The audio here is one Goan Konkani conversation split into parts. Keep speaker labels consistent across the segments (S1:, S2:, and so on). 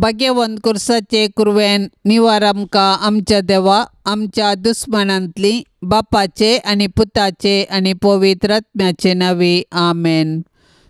S1: भाग्यवंत कुर्साचे कुरवेन निवार आमकां आमच्या देवा आमच्या दुस्मानांतली बापाचे आनी पुताचे आनी पवित्र आत्म्याचे नांवी आमेन.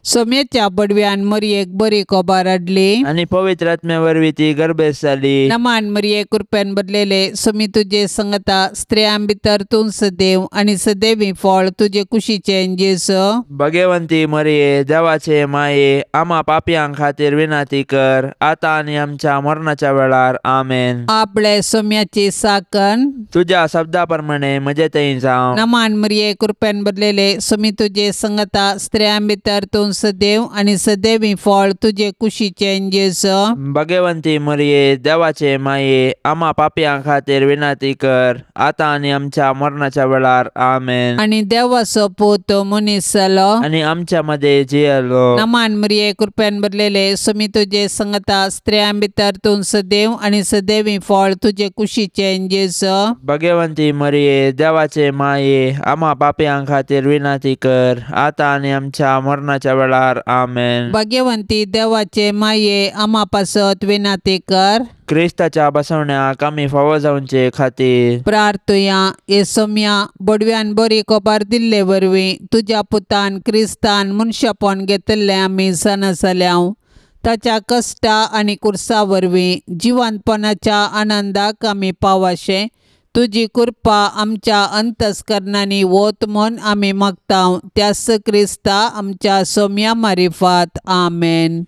S1: सोम्याच्या बडव्यान मरयेक बरी खबर हाडली
S2: आनी पवित्र आत्म्या वरवीं ती गर्भेस्त जाली.
S1: नमान मरये कृपेन भरलेले सोमी तुजे संगता स्त्रियां भितर तूं सदैव आनी सदैवी फळ तुजे कुशीचें जेजू.
S2: भगवंती मरये देवाचे माये आमा पापयां खातीर विनंती कर आतां आनी आमच्या मरणाच्या वेळार आमेन.
S1: आपले सोम्याची साकन
S2: तुज्या शब्दा प्रमाणे म्हजे थंय जावं.
S1: नमान मरये कृपेन भरलेले सोमी तुजे संगता स्त्रियां भितर तूं सदैव आनी सदैवी फळ तुजे कुशीचें जेजू.
S2: भगवंती मरये देवाचे माये आमा पापयां खातीर विनंती कर आतां आनी आमच्या मरणाच्या वेळार आमेन.
S1: आनी देवाचो पूत मनीस जालो
S2: आनी आमच्या मदें जियेलो.
S1: नमान मरये कृपेन भरलेले सोमी तुजे संगता स्त्रियां भितर तूं सदैव आनी सदैवी फळ तुजे कुशीचें जेजू.
S2: भगवंती मरये देवाचे माये आमा पापयां खातीर विनंती कर आतां आनी आमच्या मरणाच्या वेळार आमेन.
S1: भाग्यवंती देवाचे माये आमा पासत विनंती कर.
S2: क्रिस्ताच्या बसवण्याक आमी फावो जावचे खातीर
S1: प्रार्थुया. हे सोम्या बडव्यान बरी खबर दिल्ले वरवीं तुज्या पुतान क्रिस्तान मनशापण घेतिल्लें आमी जाणा जाल्याव. ताच्या कश्टा आनी कुर्सा वरवीं जिवंतपणाच्या आनंदाक आमी पावाशें तुजी कृपा आमच्या अंतस्करणांनी वत म्हूण आमी मागता त्याच क्रिस्ता आमच्या सोम्या मारिफात आमेन.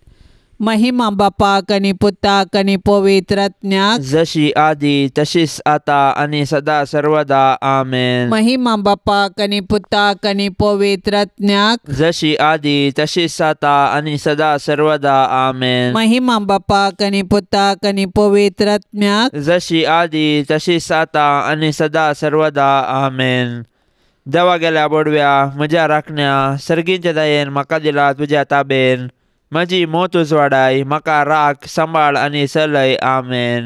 S1: महिमा बापाक आनी पुताक आनी पवित्र आत्म्याक
S2: जशी आदी तशीच आता आनी सदा सर्वदा आमेन.
S1: महिमा बापाक आनी पुताक आनी पवित्र आत्म्याक
S2: जशी आदी तशीच आता आनी सदा सर्वदा आमेन.
S1: महिमा बापाक आनी पुताक आनी पवित्र आत्म्याक
S2: जशी आदी तशीच आता आनी सदा सर्वदा आमेन. देवा गेल्या बोडव्या म्हज्या राखण्या सर्गींच्या दयेन म्हाका दिला तुज्या ताबेन म्हजी मोत उजवाडाय म्हाका राख सांबाळ आनी चलय आमेन.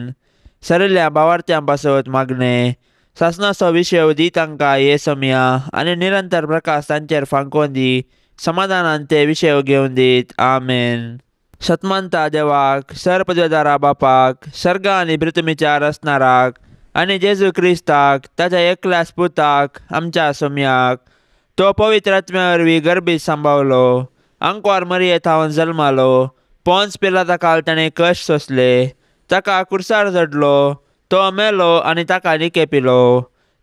S2: सरिल्ल्या भावार्थ्यां पासत मागणें सासणाचो विशय दी तांकां हे समया आनी निरंतर प्रकाश तांचेर फांकोवन दी समाधानान ते विशय घेवन दीत आमेन. सतमानता देवाक सरपदवेदारा बापाक सर्ग आनी पृथ्वीच्या रचणाराक आनी जेजू क्रिस्ताक ताच्या एकल्याच पुताक आमच्या सोम्याक तो पवित्र आत्म्या वरवीं गर्भीत सांबावलो आंकवार मरये थावन जल्मालो पोन्स पिलाता काल ताणें कश्ट सोंसले ताका कुर्सार चडलो तो मेलो आनी ताका निके पिलो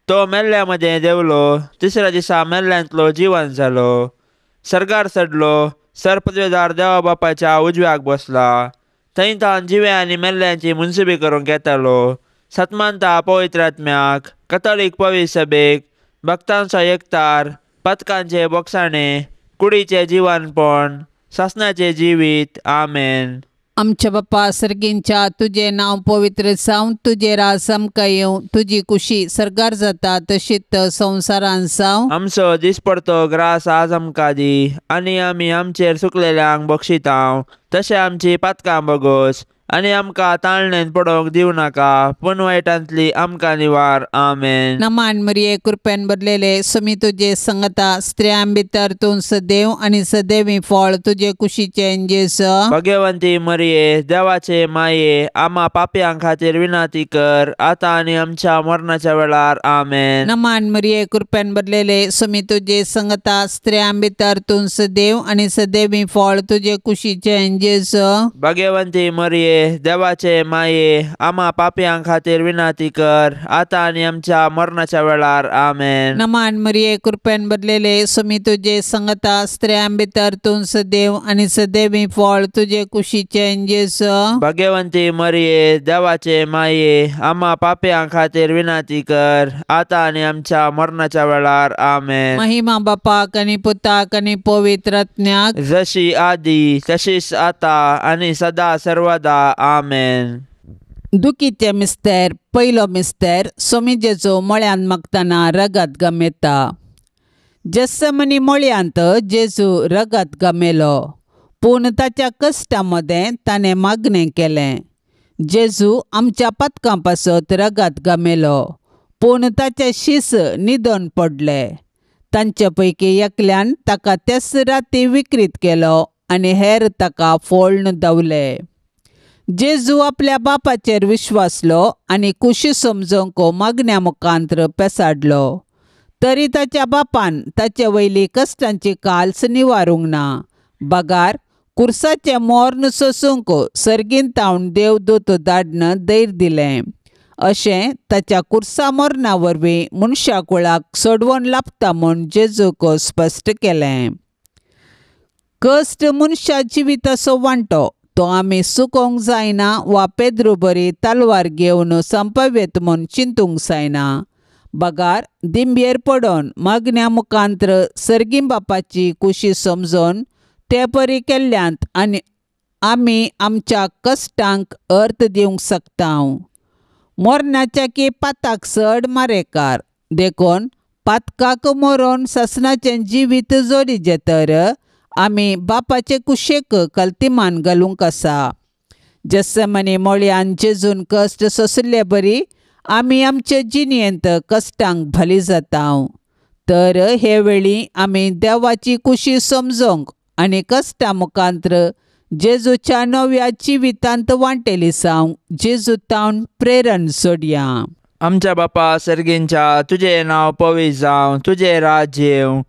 S2: तो मेल्ल्या मदें देंवलो तिसऱ्या दिसा मेल्ल्यांतलो जिवन जालो सर्गार चडलो सरपदवेदार देवा बापाच्या उजव्याक बसला थंय तावन जिव्या आनी मेल्ल्यांची मुनसुबी करूंक येतालो. सतमानता पवित्र आत्म्याक कथोलीक पवित्र सभेक भक्तांचो एकतार पथकांचे बोगसाणे कुडीचें जिवनपण सासणाचें जिवीत आमेन.
S1: आमच्या बापा सर्गींच्या तुजें नांव पवित्र जावं तुजें राज आमकां येवं तुजी कुशी सर्गार जाता तशीच संवसारान जावं.
S2: आमचो दिसपडतो ग्रास आज आमकां दी आनी आमी आमचेर सुकलेल्यांक बक्षितांव तशें आमची पातकां बगोस आनी आमकां ताळणेन पडोवंक दिवं नाका पूण वायटांतली आमकां निवार आमेन.
S1: नमान मरये कृपेन भरलेले सोमी तुजे संगता स्त्रियां भितर तूं सदैव आनी सदैवी फळ तुजे कुशीचें जेजू.
S2: भगवंती मरये देवाचे माये आमा पापयां खातीर विनंती कर आतां आनी आमच्या मरणाच्या वेळार आमेन.
S1: नमान मरये कृपेन भरलेले सोमी तुजे संगता स्त्रियां भितर तूं सदैव आनी सदैवी फळ तुजे कुशीचें जेजू.
S2: भगवंती मरये देवाचे माये आमा पापयां खातीर विनंती कर आतां आनी आमच्या मरणाच्या वेळार आमेन.
S1: नमान मरये कृपेन भरलेले सोमी तुजे संगता स्त्रियां भितर तूं सदैव आनी सदैवी फळ तुजे कुशीचें जेजू.
S2: भगवंती मरये देवाचे माये आमा पापयां खातीर विनंती कर आतां आनी आमच्या मरणाच्या वेळार आमेन.
S1: महिमा बापाक आनी पुताक आनी पवित्र आत्म्याक
S2: जशी आदी तशीच आतां आनी सदा सर्वदा आमेन.
S1: दुखीचे मिस्तेर पयलो मिस्तेर सोमी जेजू मळ्यांत मागतना रगत गमेता. जेस्समनी मळ्यांत जेजू रगत गमेलो पूण ताच्या कश्टा मदें ताणें मागणें केलें. जेजू आमच्या पातकां पासत रगत गमेलो पूण ताचे शीस न्हिदोन पडले. तांचे पैकी एकल्यान ताका त्याच राती विक्रीत केलो आनी हेर ताका फोळ्ण दवले. जेजू आपल्या बापाचेर विश्वासलो आनी कुशी समजूंक मागण्या मुखांत्र पेसाडलो. तरी ताच्या बापान ताचे वयली कश्टांची काल्स निवारूंक ना, बगार कुर्साचें मोर्न सोसूंक सर्गीन तावन देवदूत धाडन धैर्य दिलें. अशें ताच्या कुर्सा मोर्ना वरवीं मनशा कुळाक सोडवण लाभता म्हूण जेजूक स्पश्ट केलें. कश्ट मनशा जिविताचो वांटो, तो आमी सुकोवंक जायना वा पेद्रू बरी तलवार घेवन संपवेत म्हूण चिंतूंक जायना, बगार दिंबयेर पडोन मागण्या मुखांत्र सर्गी बापाची कुशी समजून ते परी केल्ल्यांत आनी आमी आमच्या कश्टांक अर्थ दिवंक शकता. मरणाच्या की पाताक चड मारेकार, देखून पातकाक मरोन सासणाचें जिवीत जोडीचें तर आमी बापाचे कुशेक कल्तिमान घालूंक आसा. जस्समनी मोळयान जेजून कश्ट सोंशिल्ले बरी आमी आमचे जिणेंत कश्टांक भाली जाता. तर हे वेळी आमी देवाची कुशी समजूंक आनी कश्टां मुखांत्र जेजूच्या नव्या जिवितांत वांटेली जावंक जेजू तावन प्रेरण सोडया.
S2: आमच्या बापा सर्गींच्या, तुजें नांव पवित्र जावं, तुजें राज्य येवं,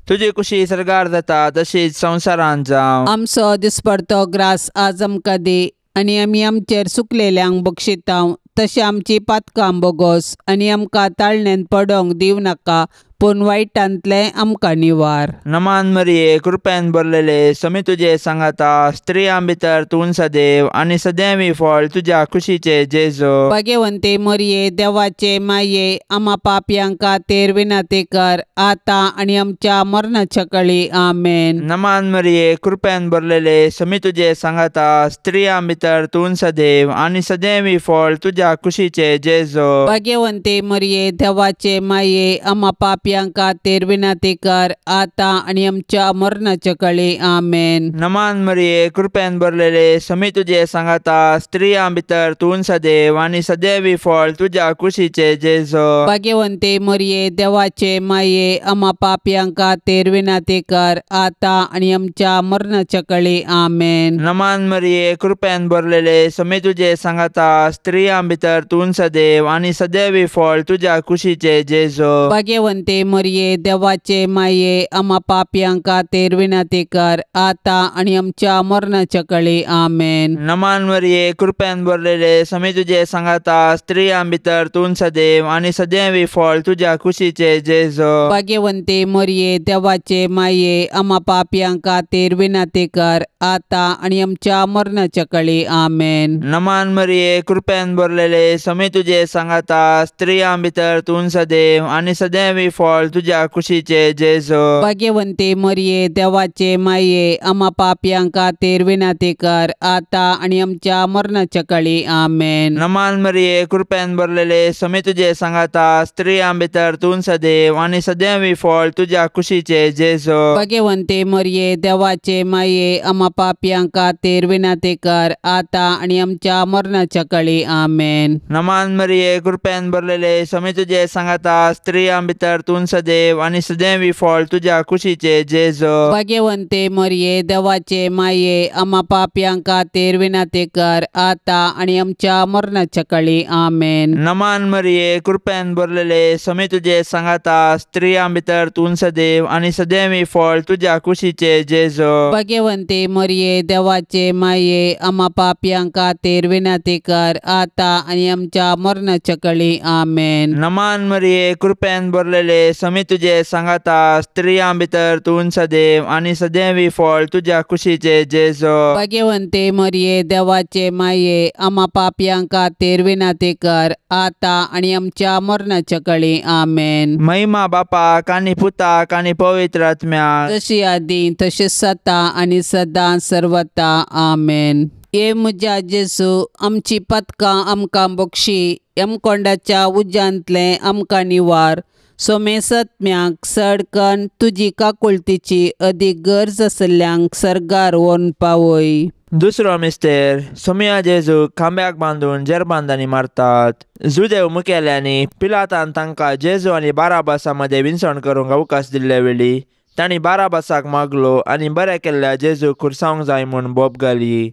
S2: तुजी कुशी सर्गार जाता तशीच संवसारांत जावं.
S1: आमचो दिसपडतो ग्रास आज आमकां दी आनी आमी आमचेर सुकलेल्यांक बक्षितांव तशें आमची पातकां बोगोस आनी आमकां ताळणेन पडोंक दिवं नाका, पूण वायटांतलें आमकां निवार.
S2: नमान मरिये, कृपेन भरलेले, समी तुजे सांगाता, स्त्रियां भितर तूं सदैव आनी सदैवी फळ तुज्या कुशीचे जेजू.
S1: भाग्यवंते मरिये, देवाचे माये, आमा पापयांक खातीर विनंती कर आतां आनी आमच्या मरणाच्या कळी. आमेन.
S2: नमान मरिये, कृपेन भरलेले, समी तुजे सांगाता, स्त्रियां भितर तूं सदैव आनी सदैवी फळ तुज्या कुशीचे जेजू.
S1: भाग्यवंते मरिये, देवाचे माये, आमा पापयांक खातीर विनंती कर आतां आनी आमच्या मरणाच्या कळी. आमेन.
S2: नमान मरिये, कृपेन भरलेले, समी तुजे सांगाता, स्त्रियां भितर तूं सदैव आनी सदैवी फळ तुज्या कुशीचे जेजू.
S1: भाग्यवंते मरिये, देवाचे माये, आमा पापयांक खातीर विनंती कर आतां आनी आमच्या मरणाच्या कळी. आमेन.
S2: नमान मरिये, कृपेन भरलेले, समी तुजे सांगाता, स्त्रियां भितर तूं सदैव आनी सदैवी फळ तुज्या कुशीचे जेजू.
S1: भाग्यवंते मरिये, देवाचे माये, आमा पापयांक खातीर विनंती कर आतां आनी आमच्या मरणाच्या कळी. आमेन.
S2: नमान मरिये, कृपेन भरलेले, समी तुजे सांगाता, स्त्रियां भितर तूं सदैव आनी सदैवी फळ तुज्या कुशीचे जेजू.
S1: भाग्यवंते मरिये, देवाचे माये, आमा पापयांक खातीर विनंती कर आतां आनी आमच्या मरणाच्या कळी. आमेन.
S2: नमान मरिये, कृपेन भरलेले, समी तुजे सांगाता, स्त्रियां भितर तूं सदैव आनी सदैवी फळ तुज्या कुशीचे जेजू.
S1: भाग्यवंते मरिये, देवाचे माये, आमा पापयांक खातीर विनंती कर आतां आनी आमच्या मरणाच्या कळी. आमेन.
S2: नमान मरिये, कृपेन भरलेले, समी तुजे सांगाता, स्त्रियां भितर तूं सदैव आनी सदैवी फळ तुज्या कुशीचे जेजू.
S1: भाग्यवंते मरिये, देवाचे माये, आमा पापयांक खातीर विनंती कर आतां आनी आमच्या मरणाच्या कळी. आमेन.
S2: नमान मरिये, कृपेन भरलेले, समी तुजे सांगाता, स्त्रियां भितर तूं सदैव आनी सदैवी फळ तुज्या कुशीचे जेजू.
S1: भाग्यवंते मरिये, देवाचे माये, आमा पापयांक खातीर विनंती कर आतां आनी आमच्या मरणाच्या कळी. आमेन.
S2: नमान मरिये, कृपेन भरलेले, समी तुजे सांगाता, स्त्रियां भितर तूं सदैव आनी सदैवी फळ तुज्या कुशीचे जेजू.
S1: भाग्यवंते मरिये, देवाचे माये, आमा पापयांक खातीर विनंती कर आतां आनी आमच्या मरणाच्या कळी. आमेन.
S2: नमान मरिये, कृपेन भरलेले, समी तुजे सांगाता, स्त्रियां भितर तूं सदैव आनी सदैवी फळ तुज्या कुशीचे जेजू.
S1: भाग्यवंते मरिये, देवाचे माये, आमा पापयांक खातीर विनंती कर आतां आनी आमच्या मरणाच्या कळी. आमेन.
S2: महिमा बापाक आनी पुताक आनी पवित्र आत्म्याक,
S1: तशी आदी तशीच सता आनी सदां सर्वता. आमेन. हे म्हज्या जेजू, आमची पदकां आमकां बक्षी, यमकोंडाच्या उज्यांतलें आमकां निवार, सोमेसत्म्याक सडकन तुजी काकुळतीची अदीक गरज आशिल्ल्यांक सर्गार व्हरून पावय.
S2: दुसरो मिस्तेर, सोमिया जेजू खांब्याक बांदून जेरबांदांनी मारतात. जुदेव मुखेल्यांनी पिलातान तांकां जेजू आनी बाराबासा मदें विनसण करूंक अवकाश दिल्ले वेळी तांणी बाराबासाक मागलो आनी बरें केल्ल्या जेजू खुर्सावंक जाय म्हूण बोब घाली.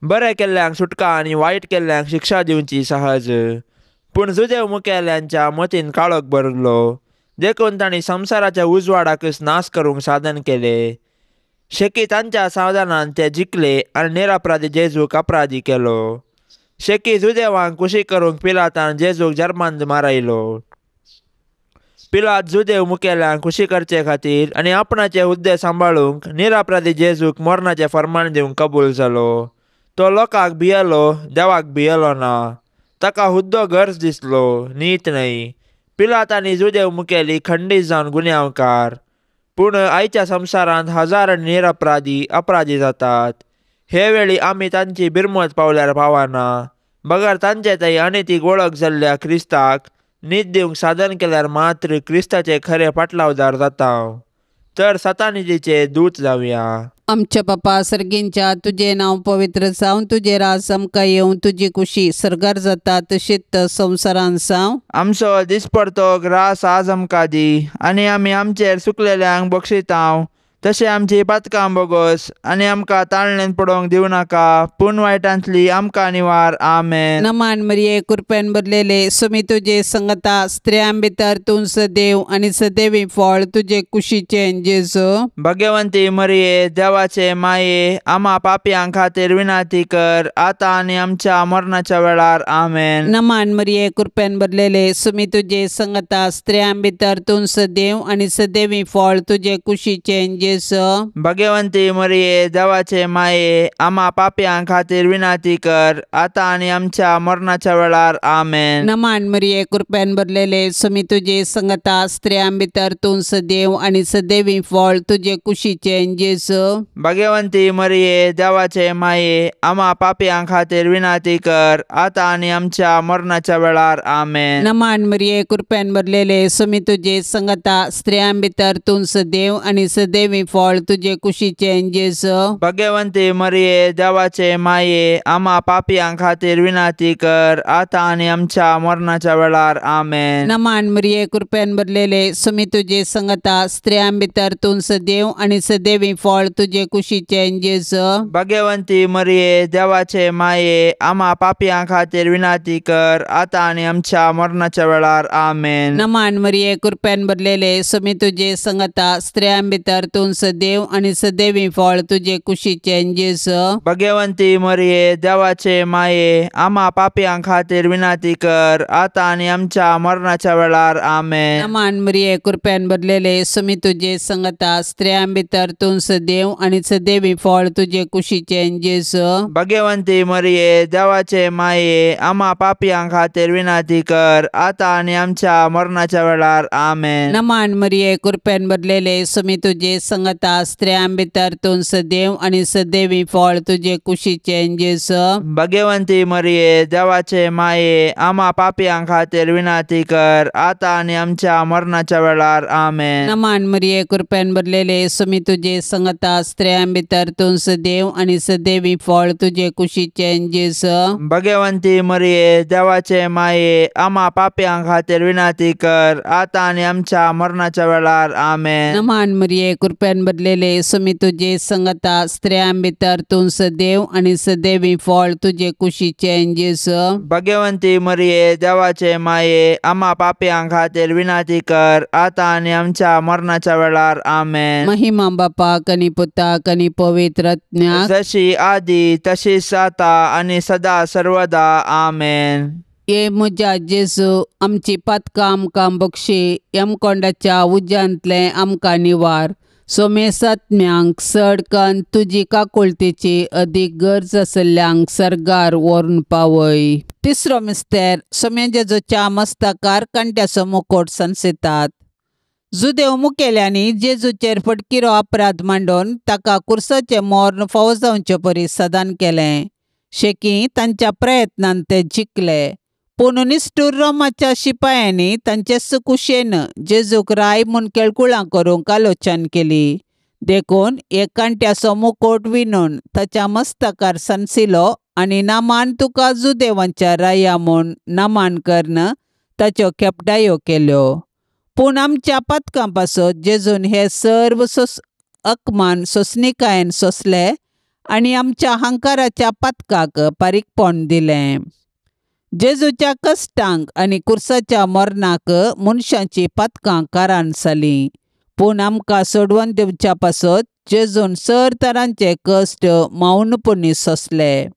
S2: बरें केल्ल्यांक सुटका आनी वायट केल्ल्यांक शिक्षा दिवची सहज. पूण जुदेव मुखेल्यांच्या मतीन काळोख भरलो, देखून तांणी संवसाराच्या उजवाडाकच नाश करूंक साधन केलें. शेकी तांच्या सावधानान ते जिखले आनी निरपराधी जेजूक अपराधी केलो. शेकी जुदेवांक खुशी करूंक पिलातान जेजूक जर्मांत मारायलो. पिलात जुदेव मुखेल्यांक खुशी करचे खातीर आनी आपणाचे हुद्दे सांबाळूंक निरपराधी जेजूक मरणाचें फर्मान दिवंक कबूल जालो. तो लोकांक भियेलो, देवाक भियेलो ना. ताका हुद्दो गरज दिसलो, नीत न्हय. पिलात आनी जुदेव मुखेली खंडीत जावन गुन्यांवकार. पूण आयच्या संवसारांत हजारांनी निरपराधी अपराधी जातात. हे वेळी आमी तांची बिरमत पावल्यार पावना, बगर तांचे थंय अनितीक वळख जाल्ल्या क्रिस्ताक नीत दिवंक साधन केल्यार मात्र क्रिस्ताचे खरे पाटलावदार जाता. तर सतानितीचे दूत जावया.
S1: आमच्या बापा सर्गींच्या, तुजें नांव पवित्र जावं, तुजें राज आमकां येवं, तुजी कुशी सर्गार जाता तशीच संवसारान जावं.
S2: आमचो दिसपडतो ग्रास आज आमकां दी, आनी आमी आमचेर सुकलेल्यांक बक्षितांव, तशें आमची पातकां बोगस, आनी आमकां ताळणेन पडोवंक दिवं नाका, पूण वायटांतली आमकां निवार. आमेन.
S1: नमान मरिये, कृपेन भरलेले, सुमी तुजे संगता, स्त्रियां भितर तूं सदैव आनी सदैवी फळ तुजे कुशीचें जेजू.
S2: भगवंती मरिये, देवाचे माये, आमा पापयां खातीर विनंती कर, आतां आनी आमच्या मरणाच्या वेळार. आमेन.
S1: नमान मरिये, कृपेन भरलेले, सुमी तुजे संगता, स्त्रियां भितर तूं सदैव आनी सदैवी फळ तुजे कुशीचें जेजू.
S2: भगवंती मरिये, देवाचे माये, आमा पापयां खातीर विनंती कर, आतां आनी आमच्या मरणाच्या वेळार. आमेन.
S1: नमान मरिये, कृपेन भरलेले, सुमी तुजे संगता, स्त्रियां भितर तूं सदैव आनी सदैवी फळ तुजे कुशीचें जेजू.
S2: भगवंती मरिये, देवाचे माये, आमा पापयां खातीर विनंती कर, आतां आनी आमच्या मरणाच्या वेळार. आमेन.
S1: नमान मरिये, कृपेन भरलेले, सुमी तुजे संगता, स्त्रियां भितर तूं सदैव आनी सदैवी फळ तुजे कुशीचें जेजू.
S2: भगवंती मरिये, देवाचे माये, आमा पापयां खातीर विनंती कर, आतां आनी आमच्या मरणाच्या वेळार. आमेन.
S1: नमान मरिये, कृपेन भरलेले, सुमी तुजे संगता, स्त्रियां भितर तूं सदैव आनी सदैवी फळ तुजे कुशीचें जेजू.
S2: भगवंती मरिये, देवाचे माये, आमा पापयां खातीर विनंती कर, आतां आनी आमच्या मरणाच्या वेळार. आमेन.
S1: नमान मरिये, कृपेन भरलेले, सुमी तुजे संगता, स्त्रियां भितर तूं सदैव आनी सदैवी फळ तुजे कुशीचें जेजू.
S2: भगवंती मरिये, देवाचे माये, आमा पापयां खातीर विनंती कर, आतां आनी आमच्या मरणाच्या वेळार. आमेन.
S1: नमान मरिये, कृपेन भरलेले, सुमी तुजे संगता, स्त्रियां भितर तूं सदैव आनी सदैवी फळ तुजे कुशीचें जेजू.
S2: भगवंती मरिये, देवाचे माये, आमा पापयां खातीर विनंती कर, आतां आनी आमच्या मरणाच्या वेळार. आमेन.
S1: नमान मरिये, कृपेन भरलेले, सुमी तुजे संगता, स्त्रियां भितर तूं सदैव आनी सदैवी फळ तुजे कुशीचें जेजू.
S2: भगवंती मरिये, देवाचे माये, आमा पापयां खातीर विनंती कर, आतां आनी आमच्या मरणाच्या वेळार. आमेन.
S1: नमान मरिये, कृपेन भरलेले, सुमी तुजे संगता, स्त्रियां भितर तूं सदैव आनी सदैवी फळ तुजे कुशीचें जेजू.
S2: भगवंती मरिये, देवाचे माये, आमा पापयां खातीर विनंती कर, आतां आनी आमच्या मरणाच्या वेळार. आमेन.
S1: नमान मरिये, कृपेन भरलेले, सुमी तुजे संगता, स्त्रियां भितर तूं सदैव आनी सदैवी फळ तुजे कुशीचें जेजू.
S2: भगवंती मरिये, देवाचे माये, आमा पापयां खातीर विनंती कर, आतां आनी आमच्या मरणाच्या वेळार. आमेन.
S1: महिमा बापाक आनी पुताक आनी पवित्र आत्म्याक,
S2: जशी आदी तशीच आतां आनी सदा सर्वदा. आमेन.
S1: ये म्हज्या जेजू, आमची पातकां आमकां बक्षी, यमकोंडाच्या उज्यांतलें आमकां निवार. सोमेसात्म्यांक चड कन्न तुजी काकुळतेची अदीक गरज आशिल्ल्यांक सर्गार व्हरून पावय. तिसरो मिस्तेर, सोम्या जेजूच्या मस्तकार कांट्याचो मुकोट सनसितात. जुदेव मुखेल्यांनी जेजूचेर फटकिरो अपराध मांडून ताका कुर्साचें मर्ण फावो जावचे परी सदान केलें. शेकी तांच्या प्रयत्नान ते जिखले, पूण निश्ठूर रोमाच्या शिपायांनी तांचे कुशेन जेजूक राय म्हूण केळकुळां करूंक आलोचन केली. देखून एक कांट्याचो मुकोट विणून ताच्या मस्तकार सनसिलो आनी नामान तुका जुदेवांच्या राया म्हूण नामान करून ताच्यो खेपटायो केल्यो. पूण आमच्या पातकां पासत जेजून हे सर्व अपमान सोंसणीकायेन सोंसले आनी आमच्या हांकाराच्या पातकाक पारीकपण दिलें. जेजूच्या कश्टांक आनी कुर्साच्या मरणाक मनशाची पातकां कारण जालीं, पूण आमकां सोडवून दिवच्या पासत जेजून सर तरांचे कश्ट मौनपणी सोंसले.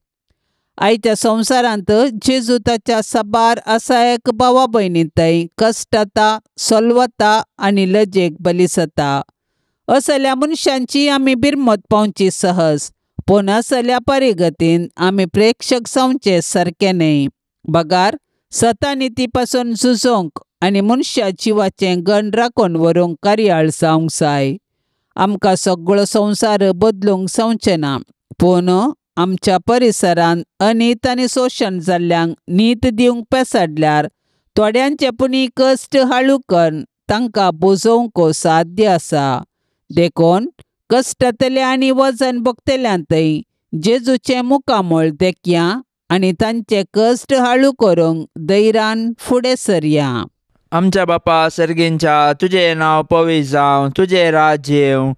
S1: आयच्या संवसारांत जेजू ताच्या साबार असायक भावा भयणी थंय कश्टता, सोलवता आनी लजेक बलिसता. असल्या मनशांची आमी बिरमत पावची सहज, पूण असल्या परिगतीन आमी प्रेक्षक जावचे सारकें न्हय, बगार सतानिती पासून झुजोवंक आनी मनशा जिवाचें गण राखून व्हरूंक कार्याळ जावंक जाय. आमकां सगळो संवसार बदलूंक जावचें ना, पूण आमच्या परिसरांत अनीत आनी शोशण जाल्ल्यांक नीत दिवंक पेसाडल्यार थोड्यांचे पुणी कश्ट हाळू करून तांकां बोजोवंक साध्य आसा. देखून कश्टांतले आनी वजन भोगतल्यांतय जेजूचें मुखामळ देखया आनी तांचे कश्ट हाळू करूंक धैर्यान फुडें सरया.
S2: आमच्या बापा सर्गींच्या, तुजें नांव पवित्र जावं, तुजें राज्य येवं,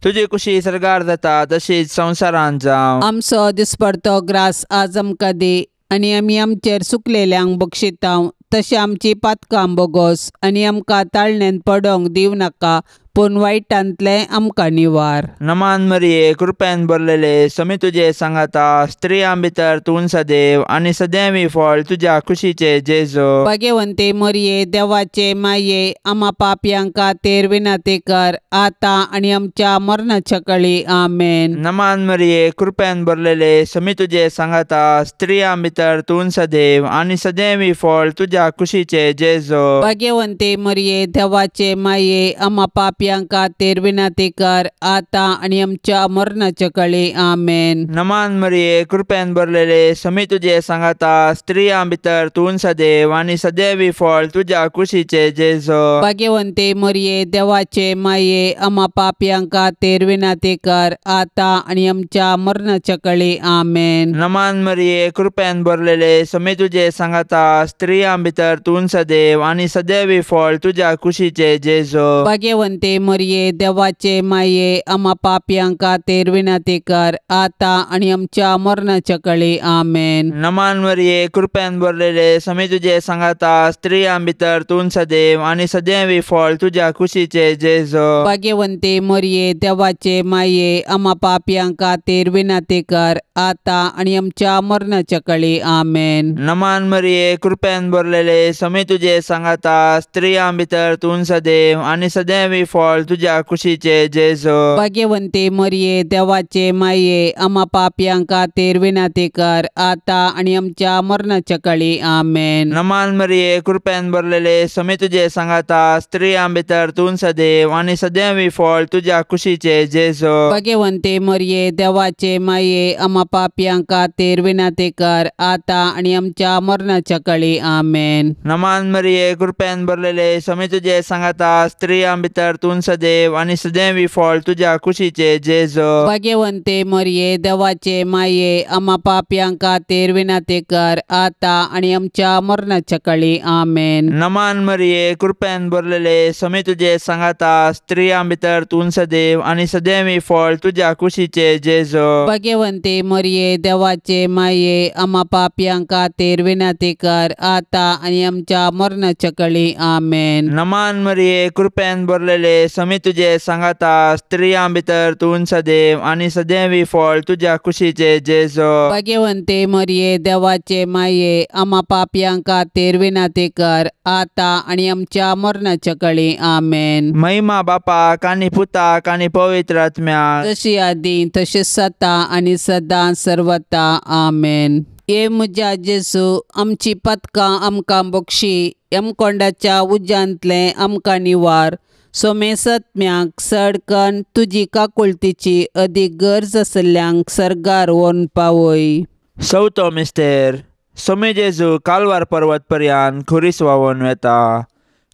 S2: तुजी कुशी सर्गार जाता तशीच संवसारांत जावं.
S1: आमचो दिसपडतो ग्रास आज आमकां दी आनी आमी आमचेर सुकलेल्यांक बक्षितांव तशें आमची पातकां बोगोस आनी आमकां ताळणेंत पडोंक दिवं नाका, पूण वायटांतलें आमकां निवार.
S2: नमान मरिये, कृपेन भरलेले, समी तुजे सांगाता, स्त्रियां भितर तूं सदैव आनी सदैवी फळ तुज्या कुशीचे जेजू.
S1: भाग्यवंते मरिये, देवाचे माये, आमा पापयांक खातीर विनंती कर आतां आनी आमच्या मरणाच्या कळी. आमेन.
S2: नमान मरिये, कृपेन भरलेले, समी तुजे सांगाता, स्त्रियां भितर तूं सदैव आनी सदैवी फळ तुज्या कुशीचे जेजू.
S1: भाग्यवंते मरिये, देवाचे माये, आमा पापयांक खातीर विनंती कर आतां आनी आमच्या मरणाच्या कळी. आमेन.
S2: नमान मरिये, कृपेन भरलेले, समी तुजे सांगाता, स्त्रियां भितर तूं सदैव आनी सदैवी फळ तुज्या कुशीचे जेजू.
S1: भाग्यवंते मरिये, देवाचे माये, आमा पापयांक खातीर विनंती कर आतां आनी आमच्या मरणाच्या कळी. आमेन.
S2: नमान मरिये, कृपेन भरलेले, समी तुजे सांगाता, स्त्रियां भितर तूं सदैव आनी सदैवी फळ तुज्या कुशीचे जेजू.
S1: भाग्यवंते मरिये, देवाचे माये, आमा पापयांक खातीर विनंती कर आतां आनी आमच्या मरणाच्या कळी. आमेन.
S2: नमान मरिये, कृपेन भरलेले, समी तुजे सांगाता, स्त्रियां भितर तूं सदैव आनी सदैवी फळ तुज्या कुशीचे जेजू.
S1: भाग्यवंते मरिये, देवाचे माये, आमा पापयांक खातीर विनंती कर आतां आनी आमच्या मरणाच्या कळी. आमेन.
S2: नमान मरिये, कृपेन भरलेले, समी तुजे सांगाता, स्त्रियां भितर तूं सदैव आनी सदैवी फळ तुज्या कुशीचे जेजू.
S1: भाग्यवंते मरिये, देवाचे माये, आमा पापयांक खातीर विनंती कर आतां आनी आमच्या मरणाच्या कळी. आमेन.
S2: नमान मरिये, कृपेन भरलेले, समी तुजे सांगाता, स्त्रियां भितर तूं सदैव आनी सदैवी फळ तुज्या कुशीचे जेजू.
S1: भाग्यवंते मरिये, देवाचे माये, आमा पापयांक खातीर विनंती कर आतां आनी आमच्या मरणाच्या कळी. आमेन.
S2: नमान मरिये, कृपेन भरलेले, समी तुजे सांगाता, स्त्रियां भितर तूं सदैव आनी सदैवी फळ तुज्या कुशीचे जेजू.
S1: भाग्यवंते मरिये, देवाचे माये, आमा पापयांक खातीर विनंती कर आतां आनी आमच्या मरणाच्या कळी. आमेन.
S2: नमान मरिये, कृपेन भरलेले, समी तुजे सांगाता, स्त्रियां भितर तूं सदैव आनी सदैवी फळ तुज्या कुशीचे जेजू.
S1: भाग्यवंते मरिये, देवाचे माये, आमा पापयांक खातीर विनंती कर आतां आनी आमच्या मरणाच्या कळी. आमेन.
S2: नमान मरिये, कृपेन भरलेले, समी तुजे सांगाता, स्त्रियां भितर तूं सदैव आनी सदैवी फळ तुज्या कुशीचे जेजू.
S1: भाग्यवंते मरिये, देवाचे माये, आमा पापयांक खातीर विनंती कर आतां आनी आमच्या मरणाच्या कळी. आमेन.
S2: महिमा बापाक आनी पुताक आनी पवित्र आत्म्याक,
S1: जशी आदी तशीच आतां आनी सदां सर्वता. आमेन. हे म्हज्या जेजू, आमची पदकां आमकां बक्षी, यमकोंडाच्या उज्यांतलें आमकां निवार. सोमेसत्म्याक सडकन तुजी काकुळतीची अदीक गरज आशिल्ल्यांक सर्गार व्हरून पावय.
S2: चवथो मिस्तेर. सोमे जेजू कालवार पर्वत पर्यान खुरीस व्हांवून वेता.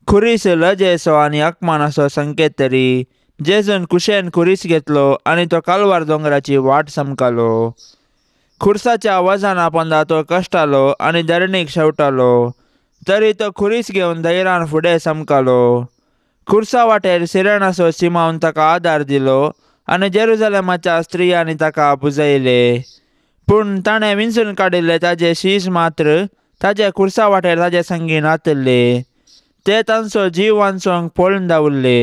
S2: खुरीस लजेचो आनी अपमानाचो संकेत तरी जेजून कुशेन खुरीस घेतलो आनी तो कालवार दोंगराची वाट समकालो. खुर्साच्या वजना पोंदा तो कश्टालो आनी धरणीक शेवटालो, तरी तो खुरीस घेवन धैर्यान फुडें समकालो. खुर्सा वाटेर सिरणाचो सिमावन ताका आदार दिलो आनी जेरुजलेमाच्या स्त्रियांनी ताका पुजयले. पूण ताणें विंचून काडिल्ले ताजे शीश मात्र ताजे खुर्सा वाटेर ताजे संगी नातल्ले. ते तांचो जीव वांचोवंक पळून धांवल्ले.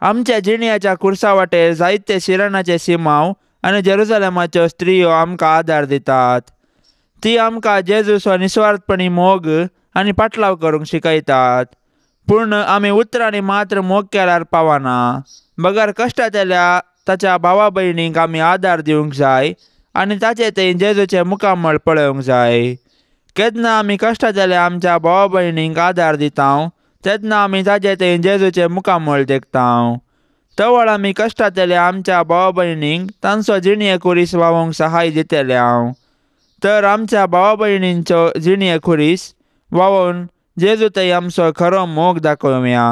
S2: आमच्या जिणयाच्या खुर्सा वाटेर जायते शिरणाचे सिमांव आनी जेरुजलेमाच्यो स्त्रियो आमकां आदार दितात. ती आमकां जेजूचो निस्वार्थपणी मोग आनी पाटलाव करूंक शिकयतात. पूण आमी उतरांनी मात्र मोग केल्यार पावना, बगर कश्टांतल्या ताच्या भावा भयणींक आमी आदार दिवंक जाय आनी ताचे थंय जेजूचें मुखामळ पळोवंक जाय. केन्ना आमी कश्टांतल्या आमच्या भावा भयणींक आदार दिता तेन्ना आमी ताचे थंय जेजूचें मुखामळ देखता. तवळ आमी कश्टांतल्या आमच्या भावा भयणींक तांचो जिणये खुरीस वावोवंक सहाय दितले हांव. तर आमच्या भावा भयणींचो जिणये खुरीस वावोवन जेजू थंय आमचो खरो मोग दाखोवया.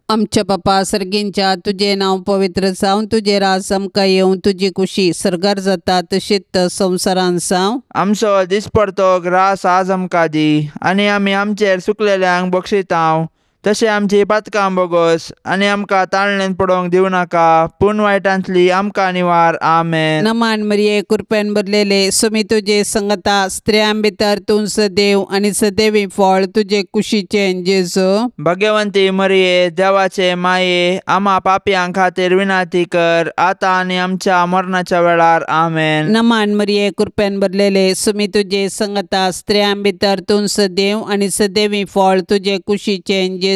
S1: आमच्या बापा सर्गींच्या, तुजें नांव पवित्र जावं, तुजें राज आमकां येवं, तुजी कुशी सर्गार जाता तशीच संवसारान जावं.
S2: आमचो दिसपडतो ग्रास आज आमकां दी आनी आमी आमचेर सुकलेल्यांक बक्षितांव तशें आमची पातकां बोगोस आनी आमकां ताळणेन पडोवंक दिवं नाका, पूण वायटांतली आमकां निवार. आमेन.
S1: नमान मरिये, कृपेन भरलेले, सुमी तुजे संगता, स्त्रियां भितर तूं सदैव आनी सदैवी फळ तुजे कुशीचें जेजू.
S2: भगवंती मरिये, देवाचे माये, आमा पापयां खातीर विनंती कर आतां आनी आमच्या मरणाच्या वेळार. आमेन.
S1: नमान मरिये, कृपेन भरलेले, सुमी तुजे संगता, स्त्रियां भितर तूं सदैव आनी सदैवी फळ तुजे कुशीचें जेजू.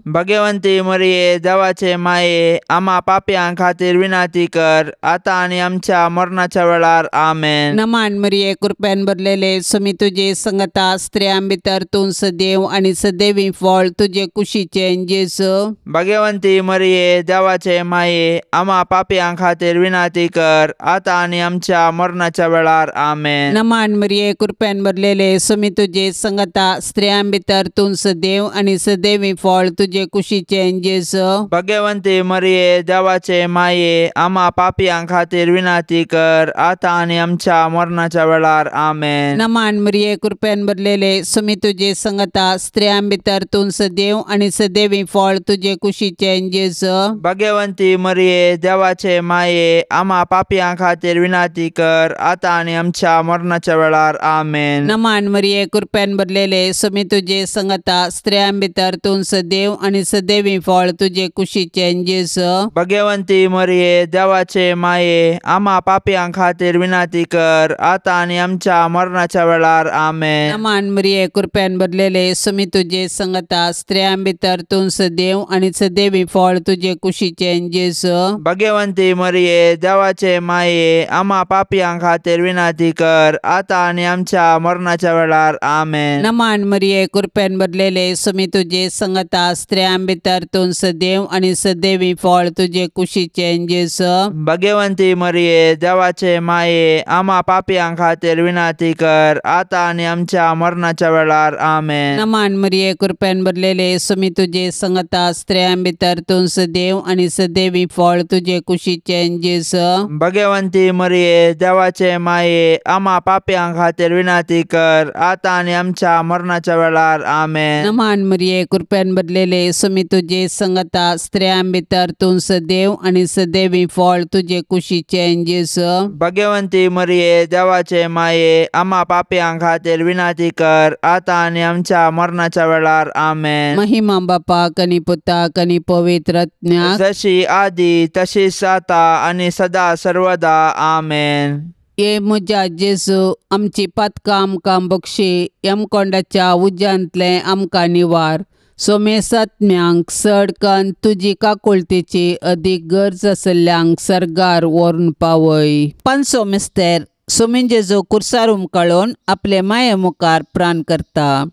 S2: भगवंती मरिये, देवाचे माये, आमा पापयां खातीर विनंती कर आतां आनी आमच्या मरणाच्या वेळार. आमेन.
S1: नमान मरिये, कृपेन भरलेले, सुमी तुजे संगता, स्त्रियां भितर तूं सदैव आनी सदैवी फळ तुजे कुशीचें जेजू.
S2: भगवंती मरिये, देवाचे माये, आमा पापयां खातीर विनंती कर आतां आनी आमच्या मरणाच्या वेळार. आमेन.
S1: नमान मरिये, कृपेन भरलेले, सुमी तुजे संगता, स्त्रियां भितर तूं सदैव आनी सदैवी फळ तुजे कुशीचें जेजू.
S2: भगवंती मरिये, देवाचे माये, आमा पापयां खातीर विनंती कर आतां आनी आमच्या मरणाच्या वेळार. आमेन.
S1: नमान मरिये, कृपेन भरलेले, सुमी तुजे संगता, स्त्रियां भितर तूं सदैव आनी सदैवी फळ तुजे कुशीचें जेजू.
S2: भगवंती मरिये, देवाचे माये, आमा पापयां खातीर विनंती कर आतां आनी आमच्या मरणाच्या वेळार. आमेन.
S1: नमान मरिये, कृपेन भरलेले, सुमी तुजे संगता, स्त्रियां भितर तूं सदैव आनी सदैवी फळ तुजे कुशीचें जेजू.
S2: भगवंती मरिये, देवाचे माये, आमा पापयां खातीर विनंती कर आतां आनी आमच्या मरणाच्या वेळार. आमेन.
S1: नमान मरिये, कृपेन भरलेले, सुमी तुजे संगता, स्त्रियां भितर तूं सदैव आनी सदैवी फळ तुजे कुशीचें जेजू.
S2: भगवंती मरिये, देवाचे माये, आमा पापयां खातीर विनंती कर आतां आनी आमच्या मरणाच्या वेळार. आमेन.
S1: नमान मरिये, कृपेन भरलेले, सुमी तुजे संगता, स्त्रियां भितर तूं सदैव आनी सदैवी फळ तुजे कुशीचें जेजू.
S2: भगवंती मरिये, देवाचे माये, आमा पापयां खातीर विनंती कर आतां आनी आमच्या मरणाच्या वेळार. आमेन.
S1: नमान मरिये, कृपेन भरलेले, सुमी तुजे संगता, स्त्रियां भितर तूं सदैव आनी सदैवी फळ तुजे कुशीचें जेजू.
S2: भगवंती मरिये, देवाचे माये, आमा पापयां खातीर विनंती कर आतां आनी आमच्या मरणाच्या वेळार. आमेन.
S1: नमान मरिये, कृपेन भरलेले, सुमी तुजे संगता, स्त्रियां भितर तूं सदैव आनी सदैवी फळ तुजे कुशीचें जेजू.
S2: भगवंती मरिये, देवाचे माये, आमा पापयां खातीर विनंती कर आतां आनी आमच्या मरणाच्या वेळार. आमेन.
S1: महिमा बापाक आनी पुताक आनी पवित्र आत्म्याक,
S2: जशी आदी तशीच आतां आनी सदा सर्वदा. आमेन.
S1: ये म्हज्या जेजू, आमची पातकां आमकां बक्षी, यमकोंडाच्या उज्यांतलें आमकां निवार. सोमेसात्म्यांक चड कन्न तुजी काकुळतेची अदीक गरज आशिल्ल्यांक सर्गार व्हरून पावय. पांचसो मिस्तेर सोमीन जेजू कुर्सार उमकाळून आपले माये मुखार प्राण करता.